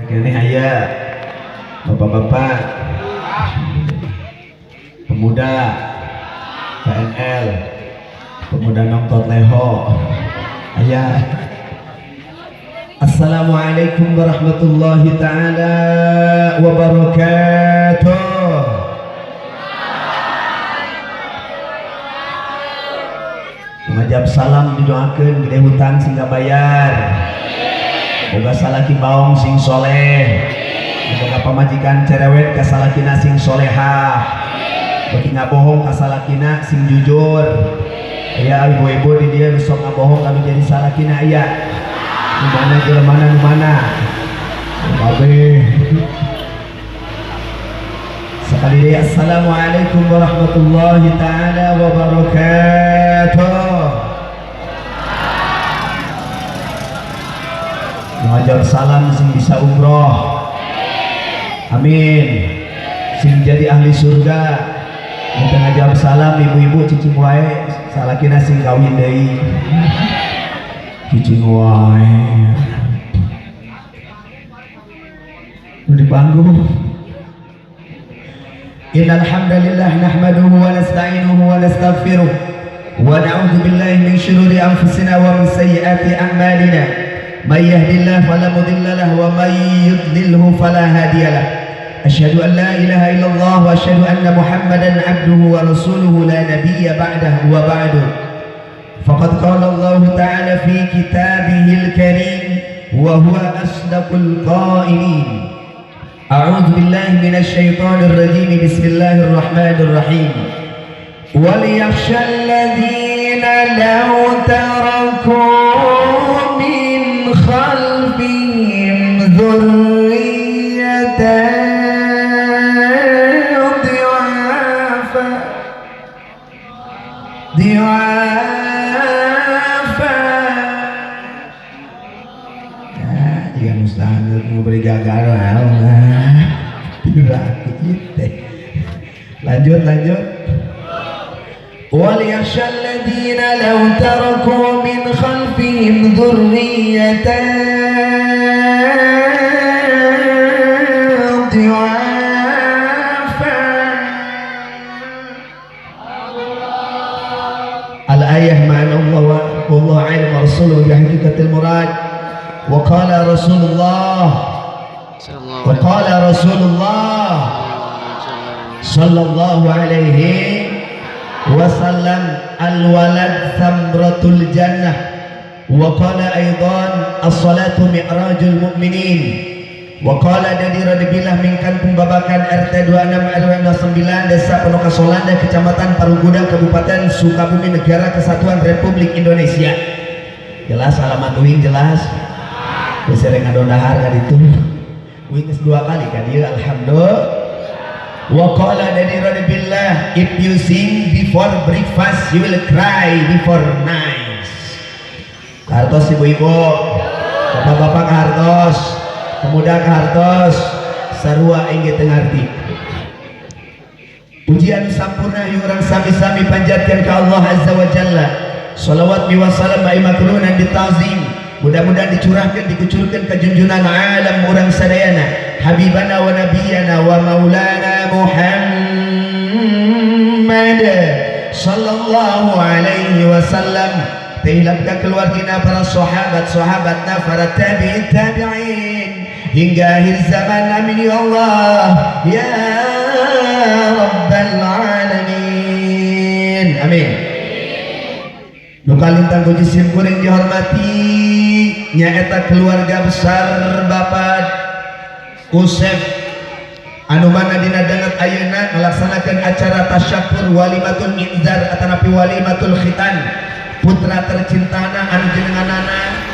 Ini aya bapak-bapak, pemuda PNL, pemuda nongtot leho, aya. Assalamualaikum warahmatullahi taala wabarakatuh. Ngajab salam didoakeun gede hutang sing bayar. Boga salaki baong sing soleh, boga pamajikan cerewet ka salakina sing solehah, bagi ngabohong ka salakina sing jujur. Ya ibu-ibu di dia sok ngabohong kami jadi salakina aya. Nu mana jelema nu mana? Kabeh. Sekali deui assalamualaikum warahmatullahi taala wabarakatuh. Ngajak salam sing bisa umroh, amin, sing jadi ahli surga. Kita ngajak salam ibu-ibu cicing wae salakina sing kawin deui, cicing wae nu di panggung. Innal hamdalillah nahmaduhu wa nasta'inuhu wa nastaghfiruh wa na'udzu billahi min syururi anfusina wa min sayyiati a'malina. May yahdihillahu fala mudilla lahu wa may yudlilhu fala hadiyalah. Asyhadu an la ilaha illallah wa asyhadu anna Muhammadan abduhu wa rasuluhu la nabiyya ba'dahu wa ba'du. Faqad qala Allah ta'ala fi kitabihil karim wa huwa asdaqul qailin. A'udzu billahi minasy syaithanir rajim. Bismillahirrahmanirrahim. Wal yakhshal ladzina law taraku min khalfihim dzurriyyatan dhi'afa dhi'afa. Ya, jika mustahil mau beri gagal lanjut lanjut. Wal yakhshal ladzina law taraku min khalfihim dzurriyyatan dhi'afa. Al-ayah ma'ana Allah wa wallahu a'lam wa rasuluhu bi haqiqatil murad. Wa qala Rasulullah, wa qala Rasulullah sallallahu alaihi wasallam, al-walad samratul jannah. Wa qala aidan as-salatu mi'rajul mu'minin. Wa qala Dadi Radibillah min Kampung Babakan RT 26 RW 09 Desa Penokasolanda, Kecamatan Parungkuda, Kabupaten Sukabumi, Negara Kesatuan Republik Indonesia. Jelas alamat uing jelas. Geus sering ngadondahar ka ditu. Uing geus dua kali ka dieu, alhamdulillah. Wa qala Dadi Radibillah, if you sing before breakfast you will cry before night. Hartos ibu-ibu, bapak-bapak hartos, pemuda hartos, sarua engge teu ngarti. Pujian sampurna urang sami-sami panjatkeun ka Allah Azza wa Jalla. Shalawat wa salam ba'i makrunan bitazim. Mudah-mudahan dicurahkan, dikucurkan ke junjunan alam urang sadayana, habibana wa nabiyana wa maulana Muhammad sallallahu alaihi wasallam. Tehilapkan keluargina, para sahabat-sahabatna, para tabi'in tabi'in hingga akhir zaman. Amin ya Allah ya rabbal alamin. Amin. Nu kalintang ku jisim kuring dihormati nyaeta keluarga besar Bapak Usep anu mana dina danget ayeuna ngalaksanakeun acara tasyakur walimatul inzar atanapi walimatul khitan putra tercintana anu jenenganana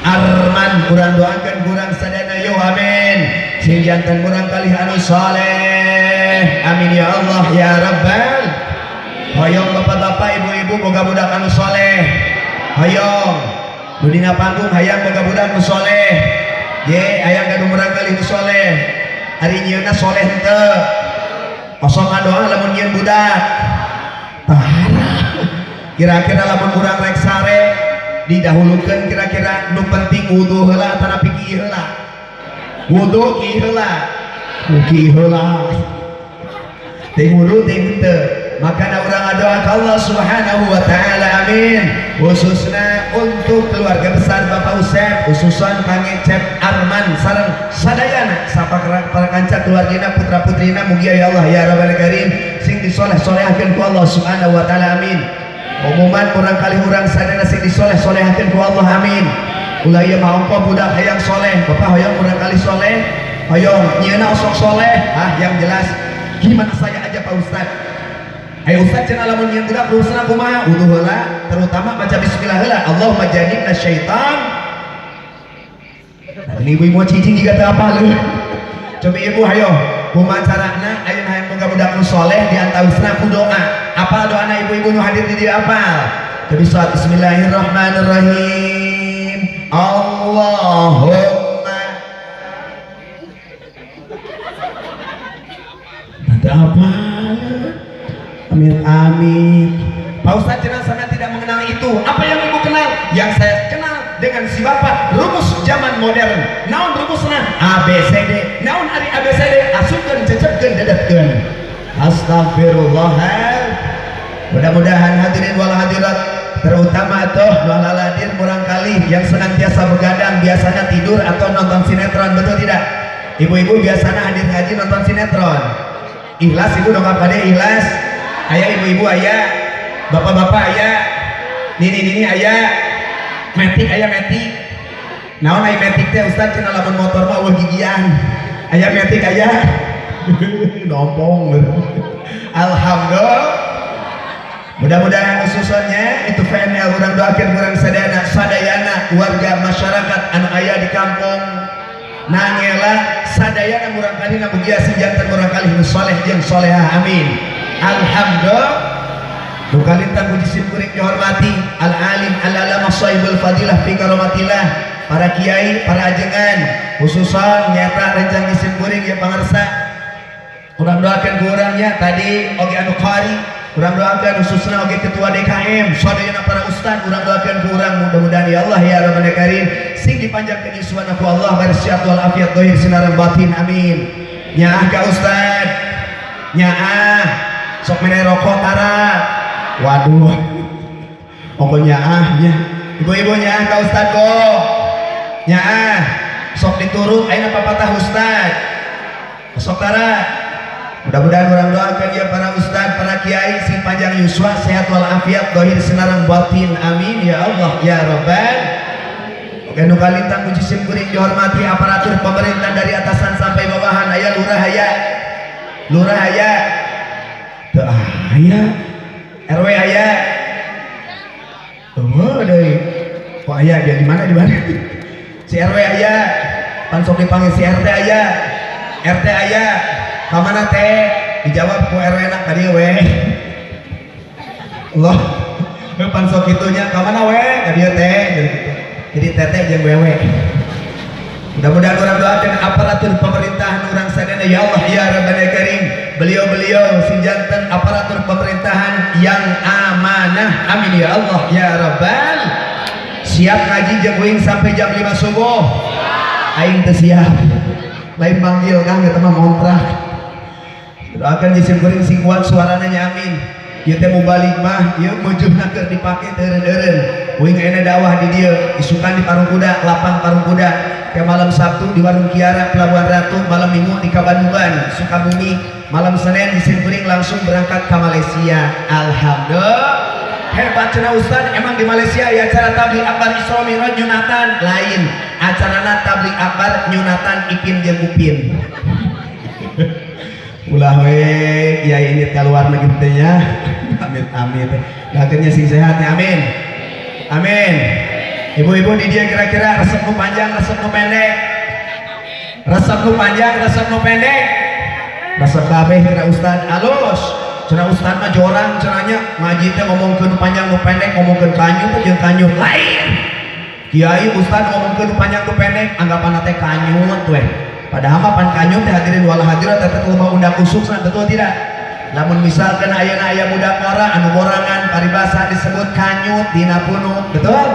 Arman. Urang doakeun kurang sadana yo amin, sing janten urang kalih anu saleh. Amin ya Allah ya rabbal. Hoyong bapak-bapak ibu-ibu boga budak anu soleh, hoyong nu dina panggung hayang boga budak nu soleh, ye hayang gaduh murang kali nu soleh. Ari nyieunna soleh henteu, kosong ngadoa lamun nyieun budak tahara. Kira-kira lamun urang rek sare didahulukeun kira-kira nu penting wudu heula atanapi kieu heula? Wudu ki heula, ki heula ting wudu ting henteu. Makana urang ngadoa ka Allah Subhanahu wa taala, amin, khususna untuk keluarga besar Bapak Usep, khususan Kang Ecep Arman sareng sadayana sapa para kanca keluargina, putra putrina, mugia ya Allah ya Rabbal Karim sing disoleh-solehakeun ku Allah Subhanahu wa taala, amin. Umuman urang kali urang sadayana sing disoleh-solehakeun ku Allah, amin. Ulah ieu mah ongko budak hayang soleh, bapak hoyong urang kali soleh, hoyong nyieuna osok soleh. Ah, yang jelas gimana saya aja Pak Ustad. Ayo Ustad cenah lamun nyieun budak urusna kumaha? Wudu heula, terutama baca bismillah heula. Allahumma jannibna syaitan. Nah, ini ibu-ibu cicing juga teu apal. Coba ibu hayo, kumaha carana ayeuna hayang boga budak nu soleh diantawisna ku doa. Apal doana ibu-ibu nu hadir di dieu apal? Coba salat bismillahirrahmanirrahim. Allahumma. Teu apal. Amin amin. Pak Ustadz cenah sana tidak mengenal itu. Apa yang ibu kenal? Yang saya kenal dengan si bapak rumus zaman modern. Naon rumusna? A B C D. Naon ari A B C D? Asupkeun, cecepkeun, dedetkeun. Astagfirullah. Mudah-mudahan hadirin wal hadirat, terutama tuh nu hadir murangkali yang senantiasa begadang, biasanya tidur atau nonton sinetron, betul tidak? Ibu-ibu biasanya hadir ngaji nonton sinetron. Ikhlas ibu dong apa deh ikhlas? Ayah ibu-ibu ayah, bapak-bapak ayah, nini-nini ayah, metik ayah metik. Naon aya metik teh Ustaz cenah lamun motor mah eueuh gigian. Ayah metik ayah. Nompong. Alhamdulillah. Mudah-mudahan khususnya itu VNL urang doakeun urang sadayana, sadayana warga masyarakat anu aya di kampung Nangela sadayana murang kali mugia sing janten murang kali nu soleh jeung solehah, amin. Alhamdulillah. Nu kalintang puji sim kuring dihormati al alim al alamah sahibul fadilah fi karomatillah, para kiai, para ajengan, khususan nyata rencang sim kuring ya pangarsa. Urang doakeun ku urangnya tadi oge anu qari, urang doakeun khususna oge ketua DKM, sadayana para ustad urang doakeun ku urang, mudah-mudahan ya Allah ya Rabbal Karim sing dipanjangkeun yuswana ku Allah bersiat wal afiat zahir sinaran batin, amin. Nyaah ka ustad, nyaah sok mere rokok tara. Waduh, ongko nyaah nya. Ibu-ibu nyaah ka ustad kok. Nyaah sok diturut ayeuna papatah ustad. Sok tara. Mudah-mudahan orang doakan ya para ustad, para kiai sing panjang yuswa, sehat walafiat, zahir sinarang batin, amin ya Allah ya Rabbal. Oke nu kalintang puji sim kuring dihormati aparatur pemerintah dari atasan sampai bawahan, aya lurah aya, lurah aya, teu aya, RW aya, oh deui, kok aya dia di mana di mana? Si RW aya, pan sok dipanggil si RT aya, RT aya. Kamana teh? Dijawab ku RW na ka dieu we. Allah, pan sok kitunya kamana we? Ka dieu teh jadi kitu. Jadi teteh jeung wewe. Mudah-mudahan urang doakeun aparatur pemerintahan urang sadayana ya Allah ya Rabbal Karim. Beliau-beliau sing janten aparatur pemerintahan yang amanah. Amin ya Allah ya Rabbal. Siap ngaji jeung uing sampai jam 5 subuh. Aing teu siap. Lain manggil kang eta mah ngontrak. Doakan jisim kuring sing kuat suarana nya amin. Ieu teh mubalik mah ieu mujubna keur dipake teureun-eureun. Uing ayeuna dakwah di dieu, isukan di Parung Kuda, lapang Parung Kuda. Ke malam Sabtu di Warung Kiara, Pelabuhan Ratu, malam Minggu di Kabandungan, Sukabumi, malam Senin jisim kuring langsung berangkat ke Malaysia. Alhamdulillah. Hebat cenah ustad, emang di Malaysia ya acara tabligh akbar Isra Mi'raj nyunatan lain. Acarana tabligh akbar nyunatan Ipin jeung Upin. Ulah we kiai ini keluar negeri teh nya. Amit amit. Doakeun sing sehat ya, amin. Amin. Ibu-ibu di dia kira-kira resep nu panjang, resep nu pendek. Resep nu panjang, resep nu pendek. Resep kabeh kira ustad alus. Cenah ustad mah jorang cenahnya ngaji teh ngomongkeun panjang nu pendek, ngomongkeun kanyut jeung kanyut lain. Kiai ustad ngomongkeun panjang nu pendek, anggapanna teh kanyut weh. Padahal mah pan kanyut teh hadirin wal hadirat teh loba undang usukna, betul tidak? Lamun misalkan ayeuna aya budak ngora anu borangan paribasa disebut kanyut dina punuk, betul?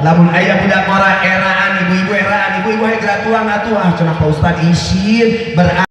Lamun aya budak ngora eraan, ibu-ibu eraan, ibu-ibu Ibu geura tuang atuh. Ah, cenah Pak Ustad isin berarti.